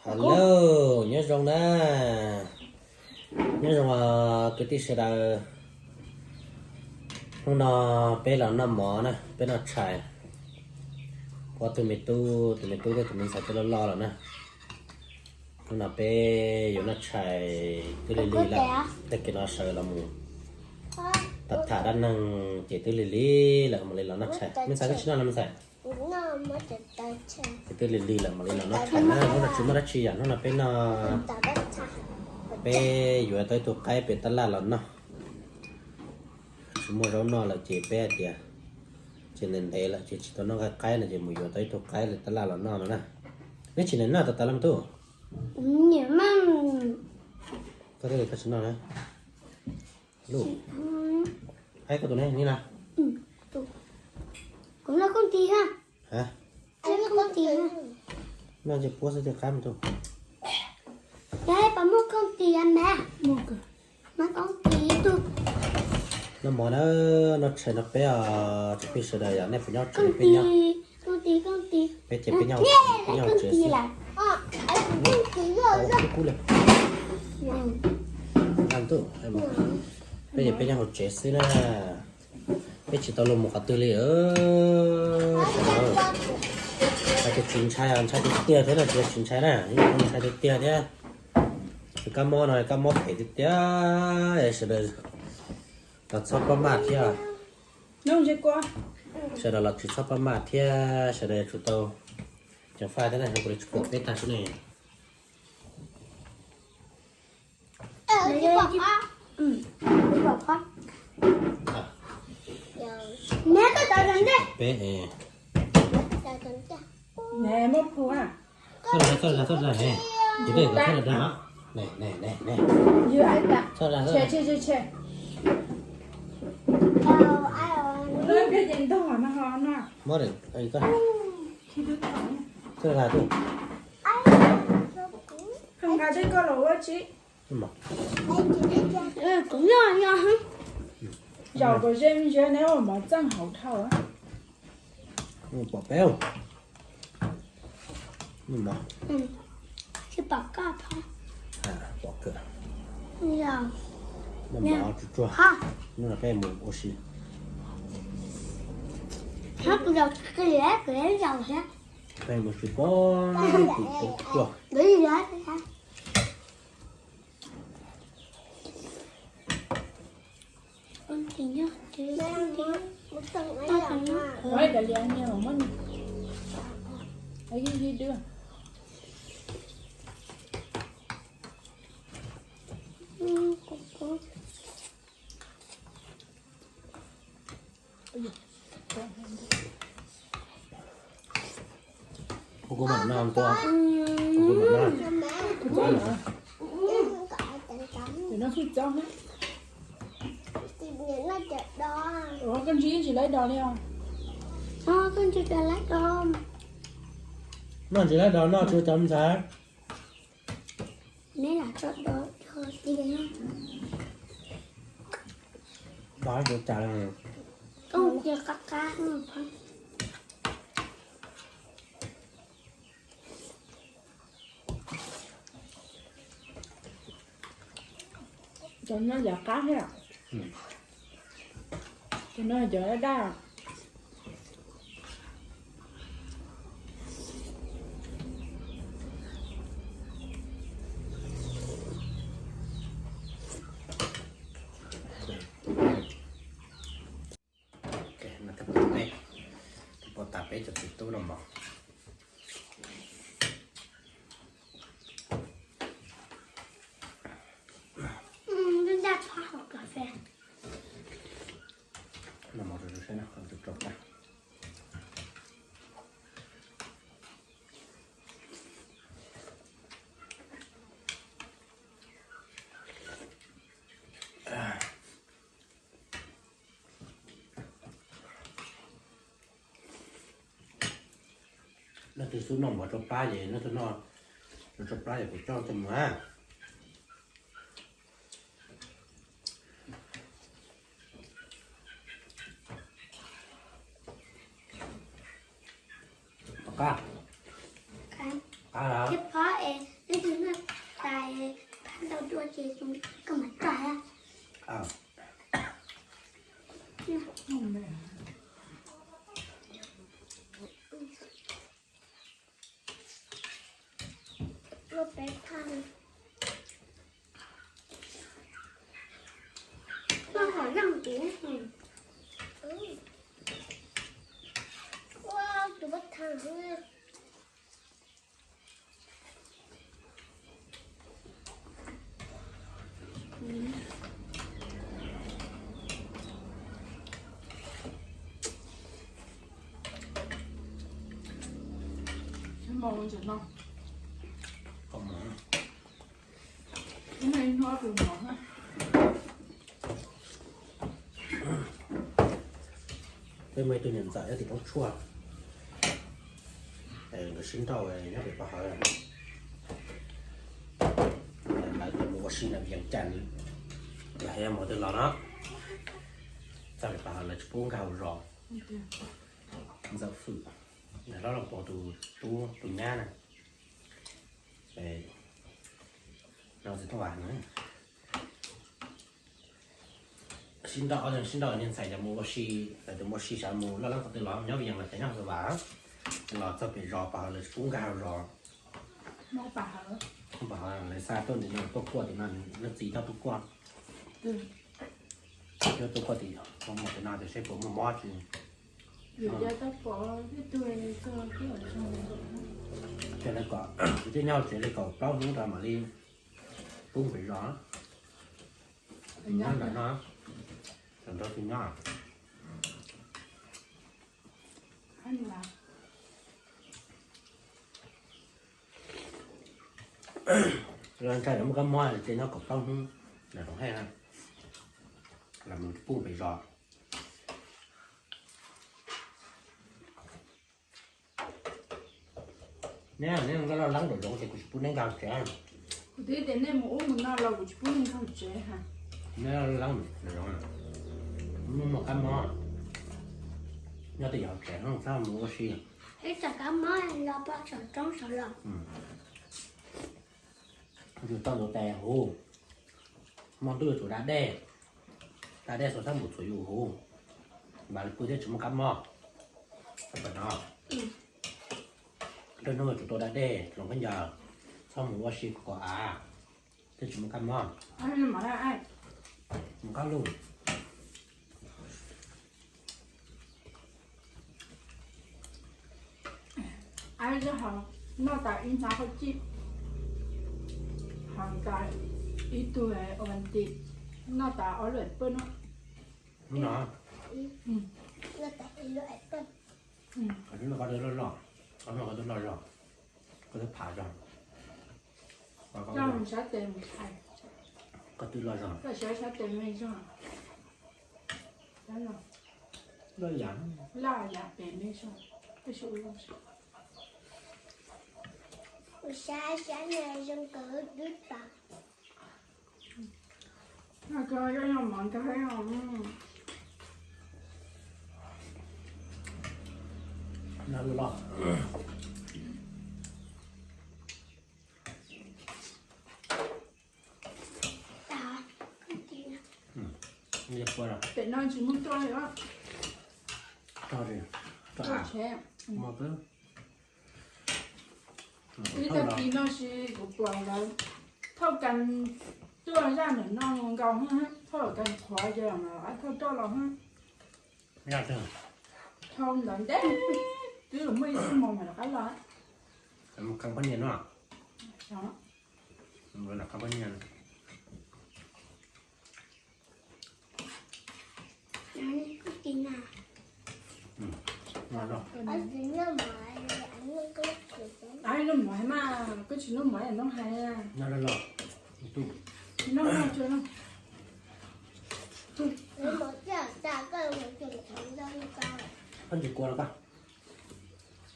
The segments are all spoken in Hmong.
Hello, nyob zoo na. Nyob zoo os kwv tij sawv daws. Hnub no peb los noj mov na, peb noj tshais. Kuv ob tug me tub, tus me tub thiab tus me ntxhais twb loj loj lawm na. Hnub no peb yuav noj tshais twb lig lig lawm. Tag kis no sawv los mus tham tham dab neeg ces twb lig lig lawm mam li los noj tshais. Me ntxhais koj tsis noj los me ntxhais? Ces twb lig lig lawm mam li los noj tshais na. Hnub no tsis muaj dab tsi yom, hnub no peb noj, peb yuav tau ib tug qaib pem tab laj los noj. Tsis muaj zaub noj lawm ces peb hais tias tsis ntev ntev lawm ces tsis tau noj nqaij qaib no ces mus yuav tau ib tug qaib tab laj los noj no na. Neb tsis noj tas tas los tub? Koj thiaj li koj tsis noj na. Lub, qaib koj tus ne ni na. Kuv noj koob tis ha. Ha? Noj koob tis ha. Noj ces puab xwb tiag qab me tub. Yog pab muaj koob tis mas. Noj koob tis tug. Noj mov na, noj tshais no peb os tsoom phooj ywg sawv daws yom, nej puas nyob tsev? Peb nyob, peb ces peb nyob, peb nyob hauv tsev xwb. Kub kub li. Peb ces peb nyob hauv tsev xwb na. Peb tsis tau los mus qhov twg li. Hais tias tsis ntshai, ntshai tiag tiag thiab no, tsis ntshai na, yeej ntshai tiag tiag thiab. Kab mob no kab mob phem tiag tiag, sawv daws los txhob pab maj thiab. Sawv daws los tsis txhob pab maj thiab, sawv daws yuav tsum tau ceev faj thiab na, kuv li tsis pom peb tag xwb ne. Peb, txhob zas, txhob zas, txhob zas, txhob zas, txhob zas, txhob zas. Nqa tej koj los ua tsi. Kuv noj noj. Zaum kom ze me ntsis neb ua mov txeej hauv dhau. Pom peb. Tsis pom koj pom. Pom kawg. Noj mov tsuag tsuag. Hnub no peb mus ua si. Peb mus si pem tim teb tuaj. Kuv mam noj, kuv mam noj. Koj ntsib tsis laib dos li os? Koj ntsib tsis laib dos. Noj tsis laib dos, noj tsis cov ntxhais. Neb lam tso dos. Dos cov cas. Koj cia qab qab. Cov no yog qab thiab. Cov no cov daj daj. Peb tas peb cov txiv tub no mog. Leej twg xub noj mov tsau plab ces leej twg noj tsau plab ces kuv coj coj mus na. Qab, qab, qab. Tus noj tais phab ntau dua ces koj mam tso. Ua peb thaj. Ua hom noj ntxiv. Ua tus pab thaj. Peb muaj ib tug niam ntxawm nyob tim Roob Tshuaj, nkawd sib nrauj nyob pem Paj Hawv. Lawv tias mus ua si na, Vias Cas, lawv hais mus twg los no, txog pem Paj Hawv lawv tsis pub nkag hauv zos. Ntxawm Fwm, hlob Los Pov tus tub tus nyab na. No txiv Tooj Vas na. Sib nrauj, sib nrauj niag ntxhais cov mus ua si, lawv tias mus ua si sav mus loj leeb qhov twg los nyob Vias Cas los ces nyob Fwm Vas, los txog pem zos Paj Hawv lawv tsis pub nkag hauv zos. Paj Hawv lawv xa tuaj tim no, tuaj kuaj tim no, leej txiv coj tuaj kuaj. Coj tuaj kuaj tim, mus tim no tias seb puas muaj mob tsis. Ces lawv kom kuv twb nyob tsev li kaum plaub hnub rau mam li pub pem zos. Nyob ntawm no, tam nrog tus nyob. Los ntshai lawv muaj kab mob ces nyob kaum plaub hnub, lawv hloov hej na, lawv mus pub pem zos. Neb, neb loj leeb nraum zoov ces kuv tsis pub neb nkag tsev. Kuv twb tias nej mus ub mus no los kuv tsis pub nej nkag tsev ha. Neb loj leeb nraum zoov, muaj muaj kab mob, nyob twj ywm hauv tsev, txhob mus ua si. Ib tsam kab mob los poj saum roob saud los. Yus tau ntxuav tes huv, hmo ntuj yuav tsum da dej, da dej xuas txhob mus txhuam yus huv, mam li pw thiaj tsis muaj kab mob. Nrog hnub yuav tsum tau da dej, hloov khaub ncaws, txhob mus ua si kom av, thiaj tsis muaj kab mob. Mus qab lug. Aib zaj hov noj tas ib hnab qhov cij, hov tas ib tug ua ti, noj tas ob lub paj no. Koj twb loj zog, koj twb phav zog. Koj mus sab tes mus thais, koj twb loj zog, koj sab sab tes me zog. Loj yam, loj yam pem me zog, tab sis ua loj zog. Ua sab sab na zoo nkauj dub tas. Pem no tsis muaj tuaj li os. Ib tag kis no sis kuv pom lawv thauj kas tuaj zaj ntawm no nkaus, thauj kas qhuav ces thauj tuaj los. Thauj ntawd ntev, twb muaj ib xuab moos mam rov qab los. Qab poj niam no. Aib, noj mov mas koj tsis noj mov es noj hais. Noj, noj, tsis noj mov. Koj ntsis kua no koj.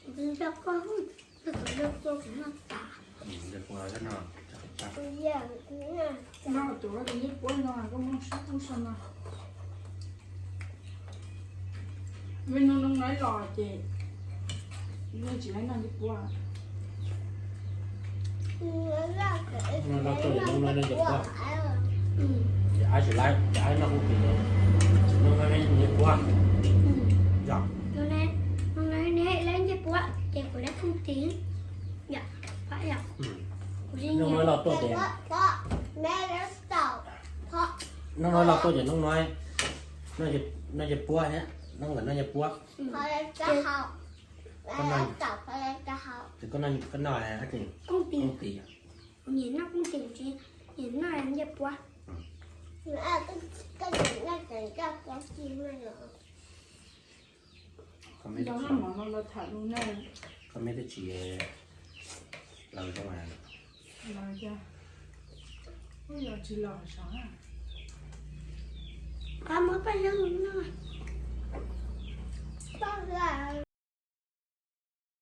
Ntsis kua no, no tus tus ncej puab no, koj muab sib ub so no. Vim no noo nai los ces nej tsis laib noj ncej puab. Loj tuaj ces noob no noj ncej puab. Ces ab tsis laib, ces ab noj koob tis, noob no ncej puab. Yog, noob no noj ncej puab ces kuv laib koob tis. Yog, yog. Noob no loj tuaj ces, noob no loj tuaj ces noob no noj ncej puab thiab, noob nkawd noj ncej puab. Ces koj noj, koj noj koob tis. Kuv nyiam noj koob tis, kuv tsis nyiam noj ncej puab. Koj meb twb tsis los zoo. Los cas, yog tsis los sav. Qhov muab paj yeeb noj.